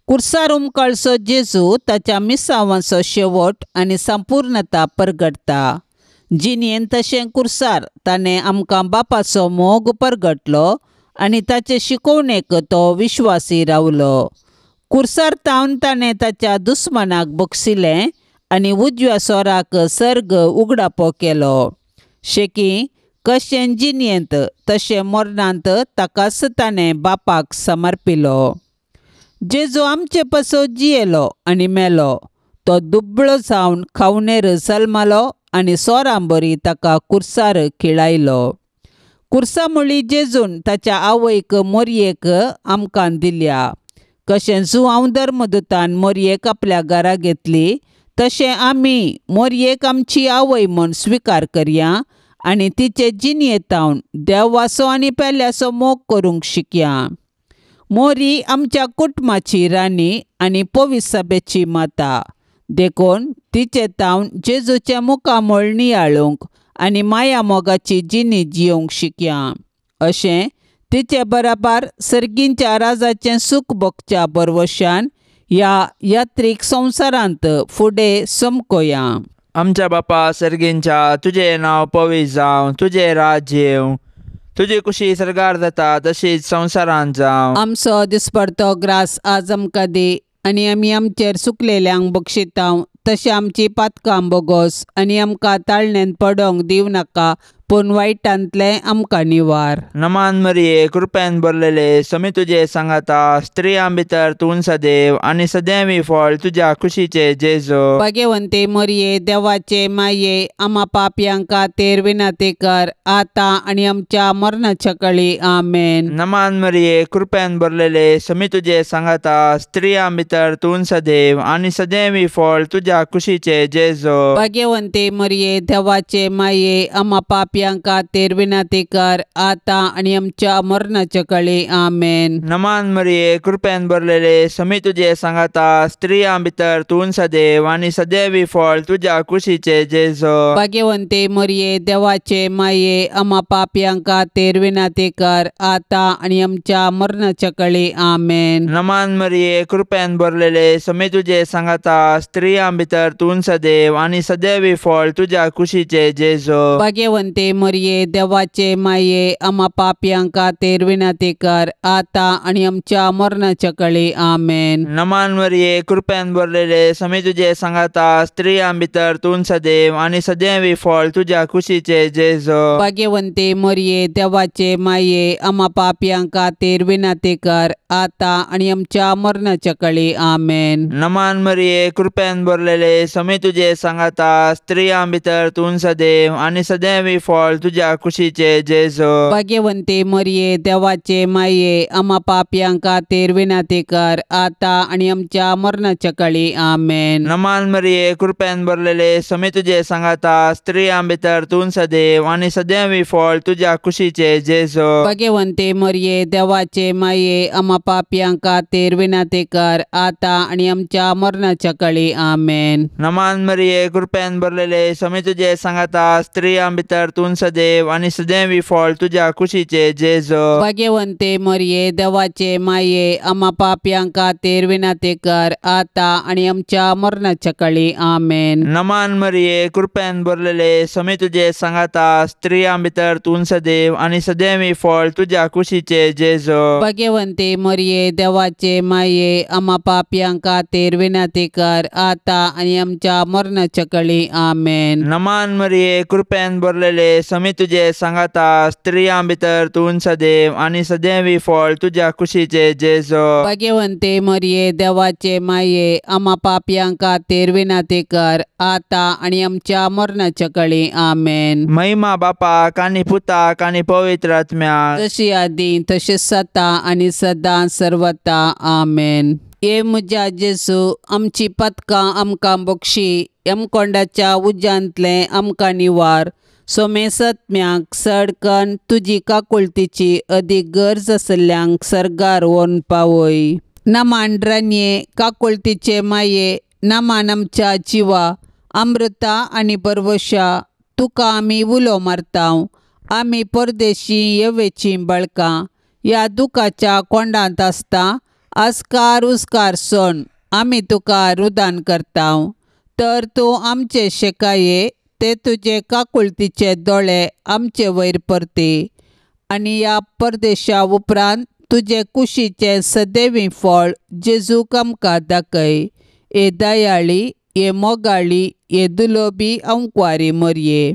S1: कुर्सार उमकाळचो जेजू ताच्या मिसावांचो शेवट आनी संपूर्णता परगटता. जिणेन तशें कुर्सार ताणें आमकां बापाचो मोग परगटलो आनी ताचे शिकोवणेक तो विश्वासी रावलो. कुर्सार तावन ताणें ताच्या दुस्मानाक बक्षिलें आनी उजव्या सोराक सर्ग उगडापो केलो. शेकी कशें जिणेंत तशें मरणांत ताकाच ताणें बापाक समर्पिलो. जेजू आमचे पासत जियेलो आनी मेलो. तो दुबळो जावन खावणेर जल्मलो आनी सोरांबरी ताका कुर्सार खिळायलो. कुर्सा मुळी जेजून ताच्या आवयक मोरयेक आमकां दिल्या. कशें जुआंव धर्मदूतान मोरयेक आपल्या घरा घेतली तशें आमी मोरयेक आमची आवय म्हूण स्विकार करया आनी तिचे जिणयेतावन देवाचो आनी पेल्याचो मोग करूंक शिकया. मोरी आमच्या कुटुंबाची राणी आनी पवित्र माता, देखून तिचे तावन जेजूचें मुखामळ नियाळूंक आनी माया मोगाची जिणी जियोवंक शिकया. अशें तिचे बराबर सर्गींच्या राजाचें सूख भोगच्या बरवशान ह्या यात्रीक संवसारांत फुडें समकोया.
S2: आमच्या बापा सर्गींच्या, तुजें नांव पवित्र जावं, तुजें राज्य येवं, तुजी कुशी सर्गार जाता तशीच संवसारांत जावं.
S1: आमचो दिसपडतो ग्रास आज आमकां दी आनी आमी आमचेर सुकलेल्यांक बक्षितांव तशें आमची पातकां बोगोस आनी आमकां ताळण्यांत पडोंक दिवं नाका, पूण वायटांतलें आमकां निवार.
S2: नमान मरिये, कृपेन भरलेले, समी तुजे सांगाता, स्त्रियां भितर तूं सदैव आनी सदैवी फळ तुज्या कुशीचे जेजू.
S1: भाग्यवंते मरिये, देवाचे माये, आमा पापयांक खातीर विनंती कर आतां आनी आमच्या मरणाच्या कळी. आमेन.
S2: नमान मरिये, कृपेन भरलेले, समी तुजे सांगाता, स्त्रियां भितर तूं सदैव आनी सदैवी फळ तुज्या कुशीचे जेजू.
S1: भाग्यवंते मरिये, देवाचे माये, आमा पापयांक खातीर विनंती कर आतां आनी आमच्या मरणाच्या कळी. आमेन.
S2: नमान मरिये, कृपेन भरलेले, समी तुजे सांगाता, स्त्रियां भितर तूं सदैव आनी सदैवी फळ तुज्या कुशीचे जेजू.
S1: भाग्यवंते मरिये, देवाचे माये, आमा पापयांक खातीर विनंती कर आतां आनी आमच्या मरणाच्या कळी. आमेन.
S2: नमान मरिये, कृपेन भरलेले, समी तुजे सांगाता, स्त्रियां भितर तूं सदैव आनी सदैवी फळ तुज्या कुशीचे जेजू.
S1: भाग्यवंते मरिये, देवाचे माये, आमा पापयांक खातीर विनंती कर आतां आनी आमच्या मरणाच्या कळी. आमेन.
S2: नमान मरिये, कृपेन भरलेले, समी तुजे सांगाता, स्त्रियां भितर तूं सदैव आनी सदैवी फळ तुज्या कुशीचे जेजू.
S1: भाग्यवंते मरिये, देवाचे माये, आमा पापयांक खातीर विनंती कर आतां आनी आमच्या मरणाच्या कळी. आमेन.
S2: नमान मरिये, कृपेन भरलेले, समी तुजे सांगाता, स्त्रियां भितर तूं सदैव आनी सदैवी फळ तुज्या कुशीचे जेजू.
S1: भाग्यवंते मरिये, देवाचे माये, आमा पापयांक खातीर विनंती कर आतां आनी आमच्या मरणाच्या कळी. आमेन.
S2: नमान मरिये, कृपेन भरलेले, समी तुजे सांगाता, स्त्रियां भितर तूं सदैव आनी सदैवी फळ तुज्या कुशीचे जेजू.
S1: भाग्यवंते मरिये, देवाचे माये, आमा पापयांक खातीर विनंती कर आतां आनी आमच्या मरणाच्या कळी. आमेन.
S2: नमान मरिये, कृपेन भरलेले, समी तुजे सांगाता, स्त्रियां भितर तूं सदैव आनी सदैवी फळ तुज्या कुशीचे जेजू.
S1: भाग्यवंते मरिये, देवाचे माये, आमा पापयांक खातीर विनंती कर आतां आनी आमच्या मरणाच्या कळी. आमेन.
S2: नमान मरिये, कृपेन भरलेले, समी तुजे सांगाता, स्त्रियां भितर तूं सदैव आनी सदैवी फळ तुज्या कुशीचे जेजू.
S1: भाग्यवंते मरिये, देवाचे माये, आमा पापयांक खातीर विनंती कर आतां आनी आमच्या मरणाच्या कळी. आमेन.
S2: नमान मरिये, कृपेन भरलेले, समी तुजे सांगाता, स्त्रियां भितर तूं सदैव आनी सदैवी फळ तुज्या कुशीचे जेजू.
S1: भाग्यवंते मरिये, देवाचे माये, आमा पापयांक खातीर विनंती कर आतां आनी आमच्या मरणाच्या कळी. आमेन.
S2: महिमा बापाक आनी पुताक आनी पवित्र आत्म्याक,
S1: जशी आदी तशीच सता आनी सदां सर्वता. आमेन. हे म्हज्या जेजू, आमची पदकां आमकां बक्षी, यमकोंडाच्या उज्यांतलें आमकां निवार. सोमेसत्म्याक सडकन तुजी काकुळतीची अदीक गरज आसल्ल्यांक सर्गार व्हरून पावय. नमान रानये, काकुळतीचे माये, नमान आमच्या जिवा, अमृता आनी परवशा, तुका आमी उलो मारतांव. आमी परदेशी येवेचीं बळकां ह्या दुखाच्या कोंडांत आसता आस्कार उस्कार सण आमी तुका रुदान करतांव. तर तूं आमचे शेकाये ते तुजे काकुळतीचे दोळे आमचे वयर परती आनी ह्या परदेशा उपरांत तुजे कुशीचें सदैवी फळ जेजूक आमकां दाखय. हे दयाळी, हे मोगाळी, हे दुलोबी अंकवारी मरये,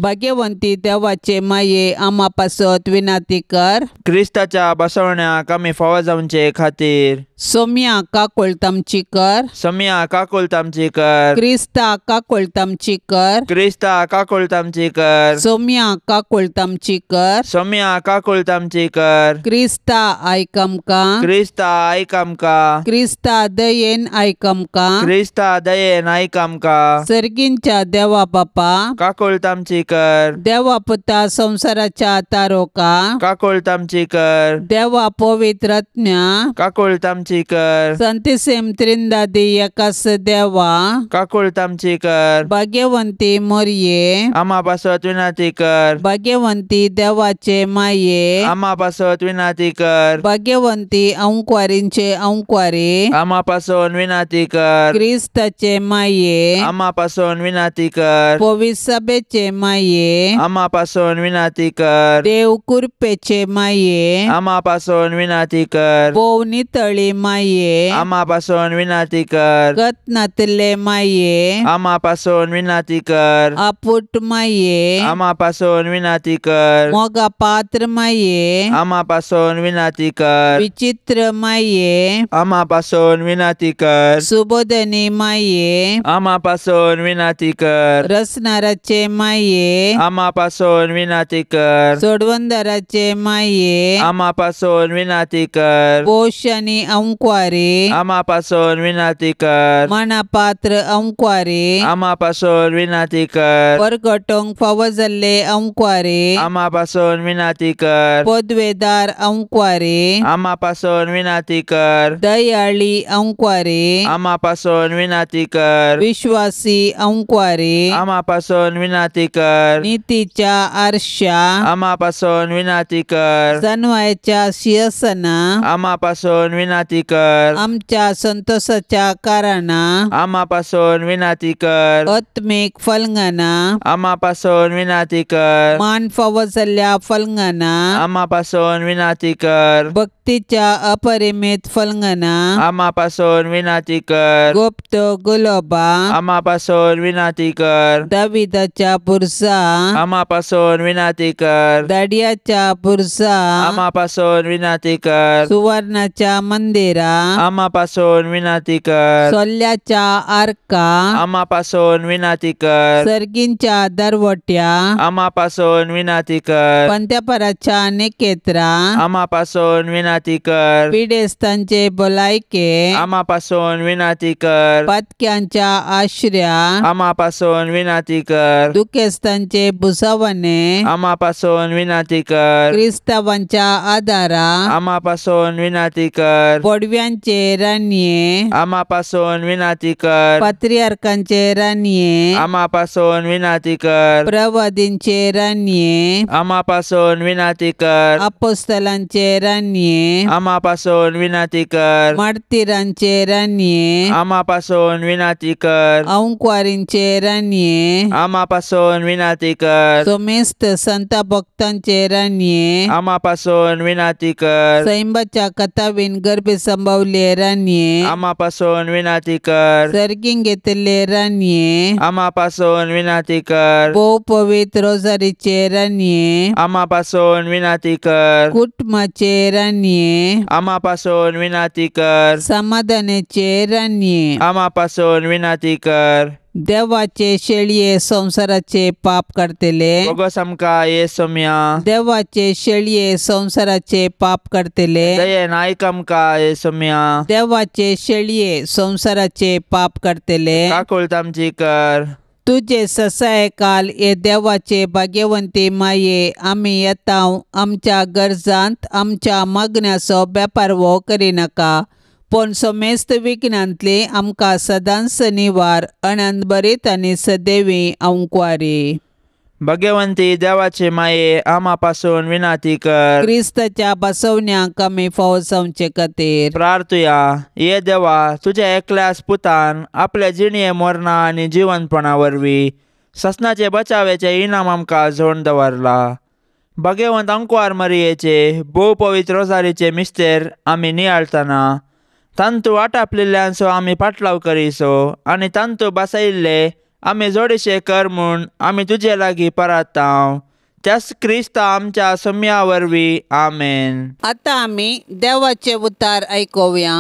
S1: भाग्यवंती देवाचे माये आमा पासत विनाती कर.
S2: क्रिस्ताच्या बसवण्याक आमी फावो जावचे खातीर
S1: सोम्या काकुळतामची कर.
S2: सोम्या काकुळतामची कर.
S1: क्रिस्ता काकुळतामची कर.
S2: क्रिस्ता काकुळतामची कर.
S1: सोम्या काकुळतामची कर.
S2: सोम्या काकुळतामची कर.
S1: क्रिस्ता आयक आमकां.
S2: क्रिस्ता आयक आमकां.
S1: क्रिस्ता दयेन आयक आमकां.
S2: क्रिस्ता दयेन आयक आमकां.
S1: सर्गींच्या देवा बापा
S2: काकुळतामची कर.
S1: देवा पुता संवसाराच्या तारोका
S2: काकुळतामची कर.
S1: देवा पवित्र आत्म्या
S2: काकुळतामची कर.
S1: संतिसेम त्रिंदादी एकास देवा
S2: काकुळतामची कर.
S1: भाग्यवंती मोरये
S2: आमा पासत विनाती कर.
S1: भाग्यवंती देवाचे माये
S2: आमा पासत विनाती कर.
S1: भाग्यवंती अंकवारींचे अंकवारी
S2: आमा पासून विनाती कर.
S1: क्रिस्ताचे माये
S2: आमा पासून विनाती कर.
S1: पवित्र सभेचे माये
S2: आमा पासून विनाती कर.
S1: देव कृपेचे माये
S2: आमा पासून विनाती कर.
S1: भोव नितळी माये
S2: आमा पासून विनाती कर.
S1: गतनातले माये
S2: आमा पासून विनाती कर.
S1: आपुट माये
S2: आमा पासून विनाती कर.
S1: मोगा पात्र माये
S2: आमा पासून विनाती कर.
S1: विचित्र माये
S2: आमा पासून विनाती कर.
S1: सुबोधनी माये
S2: आमा पासून विनाती कर.
S1: रसनाराचे माये
S2: आमा पासून विनाती कर.
S1: सोडवंदराचे माये
S2: आमा पासून विनाती कर.
S1: पोश आनी अंकवारी
S2: आमा पासून विनाती कर.
S1: मनापात्र अंकवारी
S2: आमा पासून विनाती कर.
S1: परगटोंक फावो जाल्ले अंकवारी
S2: आमा पासून विनाती कर.
S1: पदवेदार अंकवारी
S2: आमा पासून विनाती कर.
S1: दयाळी अंकवारी
S2: आमा पासून विनाती कर.
S1: विश्वासी अंकवारी
S2: आमा पासून विनाती कर.
S1: नितीच्या आरशा
S2: आमा पासून विनाती कर.
S1: जनवायच्या शिरसना
S2: आमा पासून विनाती कर.
S1: आमच्या संतोषाच्या कारणा
S2: आमा पासून विनाती कर.
S1: आत्मीक फलंगना
S2: आमा पासून विनाती कर.
S1: मान फावो जाल्ल्या फलंगना
S2: आमा पासून विनाती कर.
S1: भक्तीच्या अपरिमित फलंगना
S2: आमा पासून विनाती कर.
S1: गुप्त गुलोबा
S2: आमा पासून विनाती कर.
S1: दाविदाच्या बुरसा
S2: आमा पासून विनाती कर.
S1: दाडियाच्या बुरसा
S2: आमा पासून विनाती कर.
S1: सुवर्णाच्या मंदिरा
S2: आमा पासून विनाती कर.
S1: सोल्ल्याच्या आर्का
S2: आमा पासून विनाती कर.
S1: सर्गींच्या दरवट्या
S2: आमा पासून विनाती कर.
S1: पंत्यापराच्या निकेत्रा
S2: आमा पासून विनाती कर.
S1: पिडेस्तांचे भलायके
S2: आमा पासून विनाती कर.
S1: पातक्यांच्या आश्र्या
S2: आमा पासून विनाती कर.
S1: दुखेस्तांचे भुसावणे
S2: आमा पासून विनाती कर.
S1: क्रिस्तावांच्या आदारा
S2: आमा पासून विनाती कर.
S1: पडव्यांचे रानये
S2: आमा पासून विनाती कर.
S1: पात्रियार्कांचे रानये
S2: आमा पासून विनाती कर.
S1: प्रवादींचे रानये
S2: आमा पासून विनाती कर.
S1: अपोस्तलांचे रानये
S2: आमा पासून विनाती कर.
S1: मार्तीरांचे रानये
S2: आमा पासून विनाती कर.
S1: अंकवारींचे रानये
S2: आमा पासून विनाती कर.
S1: सोमेस्त संत भक्तांचे रानये
S2: आमा पासून विनाती कर.
S1: सैंबाच्या कथावीन गर्भे संभवले रानये
S2: आमा पासून विनाती कर.
S1: सर्गीं घेतिल्ले रानये
S2: आमा पासून विनाती कर.
S1: भोव पवित्र रोजारीचे रानये
S2: आमा पासून विनाती कर.
S1: कुटुंबाचे रानये
S2: आमा पासून विनाती कर.
S1: समाधानाचे रानये
S2: आमा पासून विनाती कर.
S1: देवाचे शेळये संवसाराचे पाप काडटले
S2: बोगस आमकां ये सोम्या.
S1: देवाचे शेळये संवसाराचे पाप काडटले
S2: दयेन आयक आमकां ये सोम्या.
S1: देवाचे शेळये संवसाराचे पाप काडटले
S2: काकुळतामची कर.
S1: तुजे ससाय काल हे देवाचे भाग्यवंती माये आमी येता आमच्या गरजांत आमच्या मागण्याचो बेपारवो करिनाका पूण समेस्त विघ्नांतली आमकां सदांच निवार अनंत बरीत आनी सदैवी अंकवारी.
S2: भगवंती देवाचे माये आमा पासून विनाती कर.
S1: क्रिस्ताच्या बसवण्याक आमी फावो जावचे खातीर
S2: प्रार्थुया. ये देवा, तुज्या एकल्याच पुतान आपल्या जिणये मरणा आनी जिवनपणा वरवीं ससनाचे बचावेचे इनाम आमकां जोड दवरला. भगवंत अंकवार मरियेचे भोव पवित्र रोजारीचे मिस्तेर आमी नियाळतना तांतू आटापलेल्यांचो आमी पाटलाव करीसो आनी तांतू बसयिल्ले आमी जोडीशे कर म्हूण आमी तुजे लागीं परातांव त्याच क्रिस्ता आमच्या सम्या वरवीं आमेन.
S1: आतां आमी देवाचे उतार आयकुया.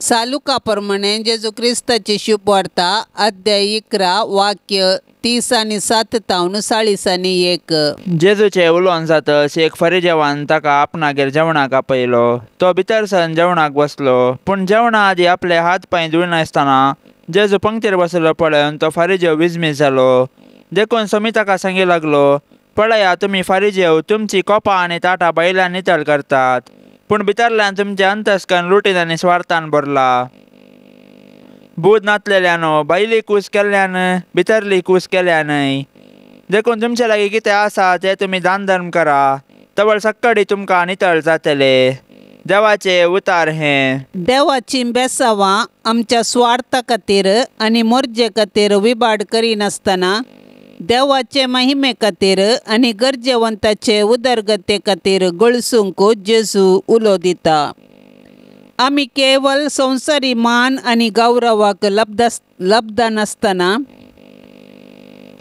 S1: सालुका प्रमाणे जेजू क्रिस्ताची शुभवार्ता अध्याय 11 वाक्य 30 आनी 7 तावन 40 आनी 1.
S2: जेजूचे उलोवन जातच एक फरिजेवान ताका आपणागेर जेवणाक आपयलो. तो भितर सन जेवणाक बसलो. पूण जेवणा आदी आपले हात पांय धुयनासतना जेजू पंक्तीर बसलो पळोवन तो फारिजेव विजमीत जालो. देखून सोमी ताका सांगी लागलो, पळया तुमी फारिजेव तुमची कोपां आनी ताटां भायल्यान नितळ करतात, पूण भितरल्यान तुमचें अंतस्कन लुटीन आनी स्वार्थान भरला. बूद नातलेल्यानो, भायली कूस केल्ल्यान भितरली कूस केल्या न्हय. देखून तुमचे लागीं कितें आसा तें तुमी दान धर्म करा, तवळ सक्कडी तुमकां नितळ जातले. देवाचे उतार हें.
S1: देवाची बेसावां आमच्या स्वार्था खातीर आनी मोर्जे खातीर विबाड करिनासतना देवाचे महिमे खातीर आनी गरजेवंताचे उदरगते खातीर गळसूंक जेजू उलो दिता. आमी केवल संवसारी मान आनी गौरवाक लब्धनासतना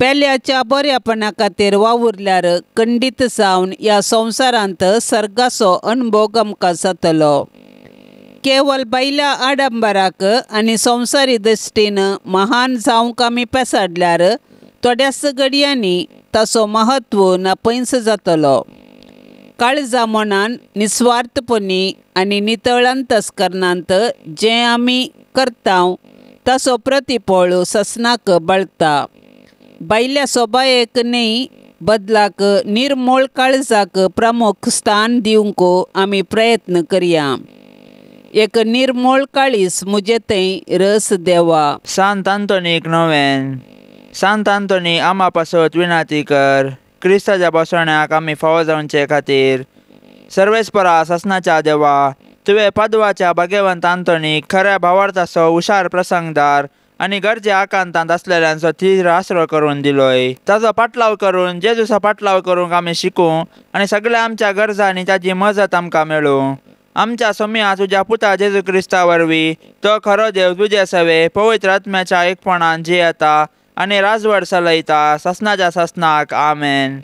S1: पेल्याच्या बऱ्यापणा खातीर वावुरल्यार खंडीत जावन ह्या संवसारांत सर्गाचो अणभोग आमकां जातलो. केवल बायल्या आडंबराक आनी संवसारी दृश्टीन महान जावंक आमी पेसाडल्यार थोड्याच घडयांनी ताचो महत्व नापयस जातलो. काळजा मनान निस्वार्थपणी आनी नितळ अंतस्करणांत जें आमी करता ताचो प्रतिफळ ससनाक बळता. बायल्या सोबायेक न्हय बदलाक निर्मोळ काळजाक प्रमुख स्थान दिवंक आमी प्रयत्न करया. एक निर्मोळ काळीस म्हजे थंय रस देवा.
S2: सांत आंतोनीक नोवेन. सांत आंतोनी आमा पासत विनाती कर, क्रिस्ताच्या बसवण्याक आमी फावो जावचे खातीर. सर्वेस्परा ससनाच्या देवा, तुवें पादवाच्या भाग्यवंत आंतोनीक खऱ्या भावार्थाचो हुशार प्रसंगदार आनी गरजे आकांतांत आसलेल्यांचो थीर आसरो करून दिलोय. ताचो पाटलाव करून जेजूचो पाटलाव करूंक आमी शिकूं आनी सगळ्या आमच्या गरजांनी ताची मजत आमकां मेळूं. आमच्या सोम्या तुज्या पुता जेजू क्रिस्ता वरवीं तो खरो देव तुजे सवे पवित्र आत्म्याच्या एकपणान जियेता आनी राजवड चलयता ससनाच्या ससनाक. आमेन.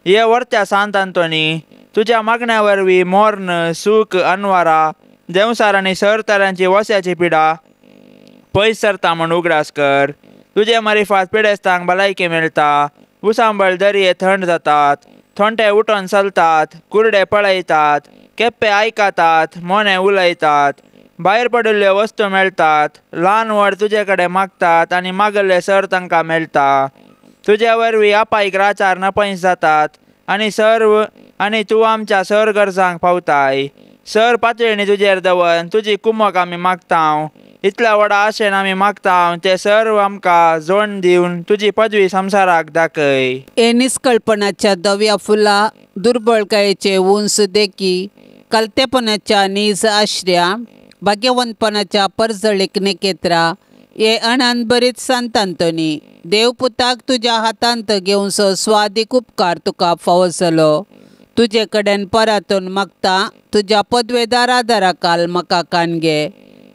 S2: हे वर्त्या सांत आंतोनी, तुज्या मागण्या वरवीं मोर्न सूख अनवारा देंवसार आनी सरतरांची वस्याची पिडा पयस सरता म्हूण उगडास कर. तुजे मारिफात पिडेस्तांक भलायकी मेळटा, उसांबळ दर्ये थंड जातात, थोंटे उठोन चलतात, कुरडे पळयतात, केप्पे आयकतात, मोने उलयतात, भायर पडिल्ल्यो वस्तू मेळटात, ल्हान व्हड तुजे कडेन मागतात आनी मागल्ले सर तांकां मेळटा. तुजे वरवीं आपायक राचार नपयस जातात आनी सर्व आनी तूं आमच्या सर गरजांक पावताय. सर पातळणी तुजेर दवर तुजी कुमक आमी मागता. इतल्या व्हडा आशेन आमी मागता ते सर्व आमकां जोड दिवन तुजी पदवी संवसाराक दाखय.
S1: हे निस्कळपणाच्या धव्या फुला, दुर्बळकायेचे उंच देखी, कलतेपणाच्या नीज आश्र्या, भाग्यवंतपणाच्या परजळीक नेकेत्रा, हे अणान बरीच सांत आंतोनी, देवपुताक तुज्या हातांत घेवचो स्वादीक उपकार तुका फावो जालो. तुजे कडेन परातून मागता तुज्या पदवेदार आदाराकाल म्हाका कान घे.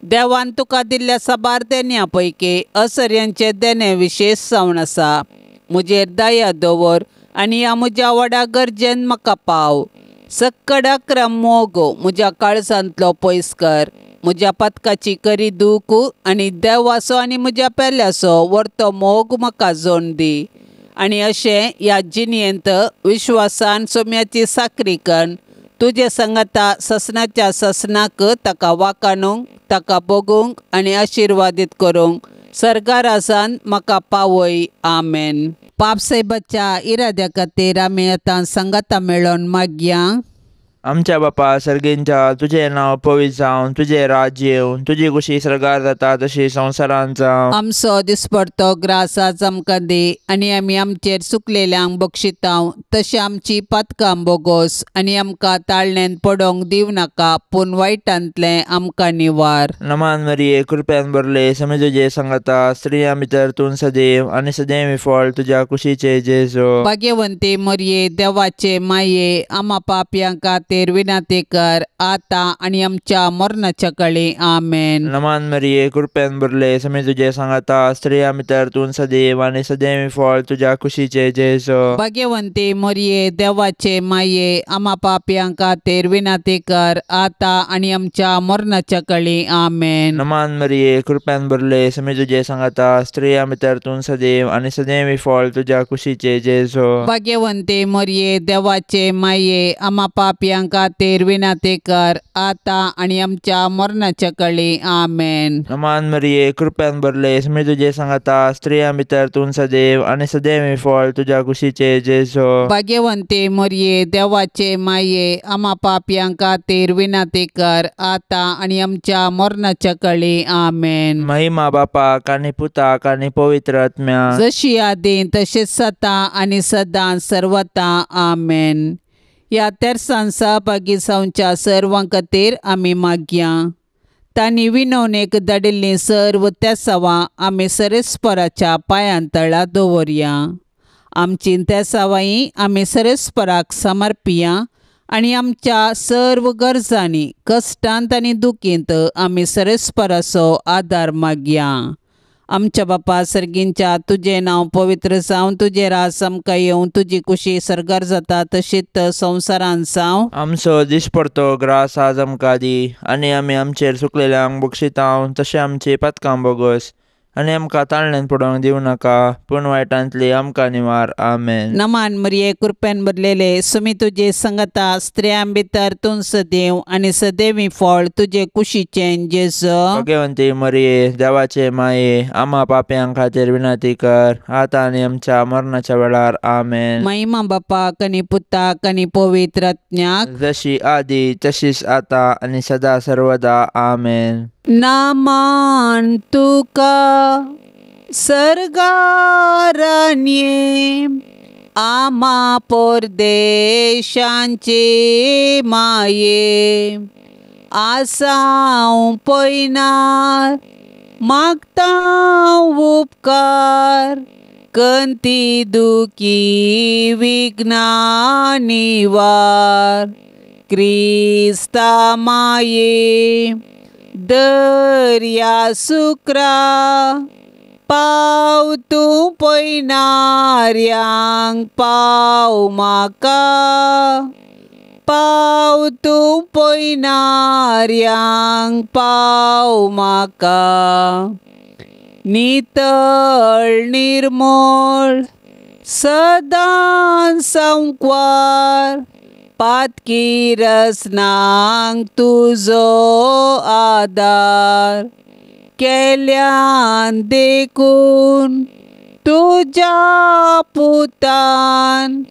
S1: देवान तुका दिल्ल्या साबार देण्या पैकी असर्यांचे देणें विशेश जावन आसा. म्हजेर दया दवर आनी ह्या म्हज्या व्हडा गरजेन म्हाका पाव. सक्कड अक्रम मोग म्हज्या काळजांतलो पयस कर. म्हज्या पातकाची करी दूख आनी देवाचो आनी म्हज्या पेल्याचो वर्तो मोग म्हाका जोड दी. आनी अशें ह्या जिणेंत विश्वासान सोम्याची साकरी कन्न तुजे संगता ससनाच्या ससनाक ताका वाकाणूंक, ताका भोगूंक आनी आशिर्वादीत करूंक सर्गारासान म्हाका पावय. आमेन. पापसाहेबाच्या इराद्या खातीर आमी आतां संगता मेळोवन मागया.
S2: आमच्या बापा सर्गींच्या, तुजें नांव पवित्र जावं, तुजें राज्य येवं, तुजी खुशी सर्गार जाता तशी संवसारांत जावं.
S1: आमचो दिसपडतो ग्रास आज आमकां दी आनी आमी आमचेर चुकलेल्यांक बक्षितांव तशें आमची पातकां बोगोस आनी आमकां ताळणेन पडोवंक दिवं नाका, पूण वायटांतलें आमकां निवार.
S2: नमान मरिये, कृपेन भरले, समी तुजे सांगता, स्त्रियां भितर तूं सदैव आनी सदैव फळ तुज्या कुशीचे जेजू.
S1: भाग्यवंती मरिये, देवाचे माये, आमा पापयां खातीर खातीर विनंती कर आतां आनी आमच्या मरणाच्या कळी आमेन।
S2: नमान मरिये कृपेन भरले समी तुजे सांगाता स्त्रिया भितर तूं सदैव आनी सदैव फळ तुज्या कुशीचे जेजू।
S1: भाग्यवंती मरिये देवाचे माये आमा पापयां खातीर विनंती कर आतां आनी आमच्या मरणाच्या कळी आमेन।
S2: नमान मरिये कृपेन भरले समी तुजे सांगाता स्त्रिया भितर तूं सदैव आनी सदैव फळ तुज्या कुशीचे जेजू।
S1: भाग्यवंती मरिये देवाचे माये आमा पापयां खातीर विनंती कर आतां आनी आमच्या मरणाच्या कळी आमेन।
S2: नमान मरिये कृपेन भरले समी तुजे सांगाता स्त्रिया भितर तूं सदैव आनी सदैव फळ तुज्या कुशीचे जेजू।
S1: भाग्यवंती मरिये देवाचे माये आमा पापयां खातीर विनंती कर आतां आनी आमच्या मरणाच्या कळी आमेन।
S2: महिमा बापाक आनी पुताक आनी पवित्र आत्म्याक
S1: जशी आदी तशीच सदां आनी सदां सर्वता आमेन। ह्या तेरसान सहभागी जावच्या सर्वां खातीर आमी मागया तांणी विनवणेक धाडिल्लीं सर्व तेसावां आमी सरेस्पराच्या पांयां तळा दवरया। आमची तेसावांय आमी सरेस्पराक समर्पिया आनी आमच्या सर्व गरजांनी कश्टांत आनी दुखींत आमी सरेस्पराचो आदार मागया। आमच्या बापा सर्गींच्या तुजें नांव पवित्र जावं, तुजें राज आमकां येवं, तुजी कुशी सर्गार जाता तशीच संवसारांत जावं।
S2: आमचो दिसपडतो ग्रास आज आमकां दी आनी आमी आमचेर चुकलेल्यांक बक्षितांव तशें आमची पातकां बोगस आनी आमकां ताळण्यान पडोवंक दिवं नाका पूण वायटांतली आमकां निवार आमेन।
S1: नमान मरिये कृपेन भरलेले सुमी तुजे संगता स्त्रियां भितर तूं सदैव आनी सदैवी फळ तुजे कुशीचें जेजू।
S2: भाग्यवंती मरिये देवाचे माये आमा पापयां खातीर विनंती कर आतां आनी आमच्या मरणाच्या वेळार आमेन।
S1: महिमा बापाक आनी पुताक आनी पवित्र आत्म्याक
S2: जशी आदी तशीच आतां आनी सदा सर्वदा आमेन।
S1: नामान तुका सर्गारान्ये आमा परदेशांचे माये आसाव पयनार मागता उपकार कंती दुखी विघ्ना निवार क्रिस्ता माये दर्या सुक्रा पाव तूं पयनाऱ्यांक पाव म्हाका पाव तूं पयनाऱ्यांक पाव म्हाका नितळ निर्मळ सदां संकवार पातकी रसनांक तुजो आदार केल्यान देखून तुज्या पुतान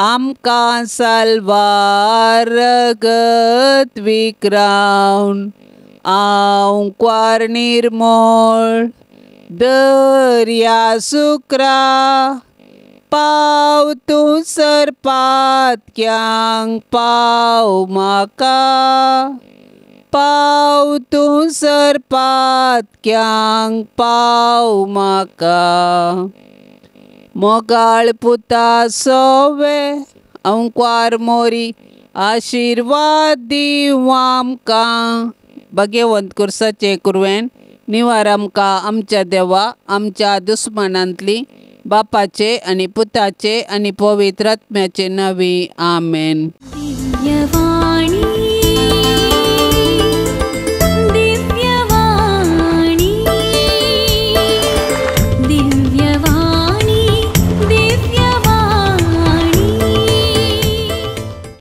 S1: आमकां साल्वार रगत विक्रावन आंकवार निर्मळ दर्या सुक्रा पाव तूं सरपातक्यांक पाव म्हाका पाव तूं सरपातक्यांक पाव म्हाका मोगाळ पुता सोवे अंकवार मोरी आशिर्वाद दिवं आमकां। भाग्यवंत कुर्साचे कुरवेन निवार आमकां आमच्या देवा आमच्या दुस्मनांतली बापाचे आनी पुताचे आनी पवित्र आत्म्याचे नांवी आमेन।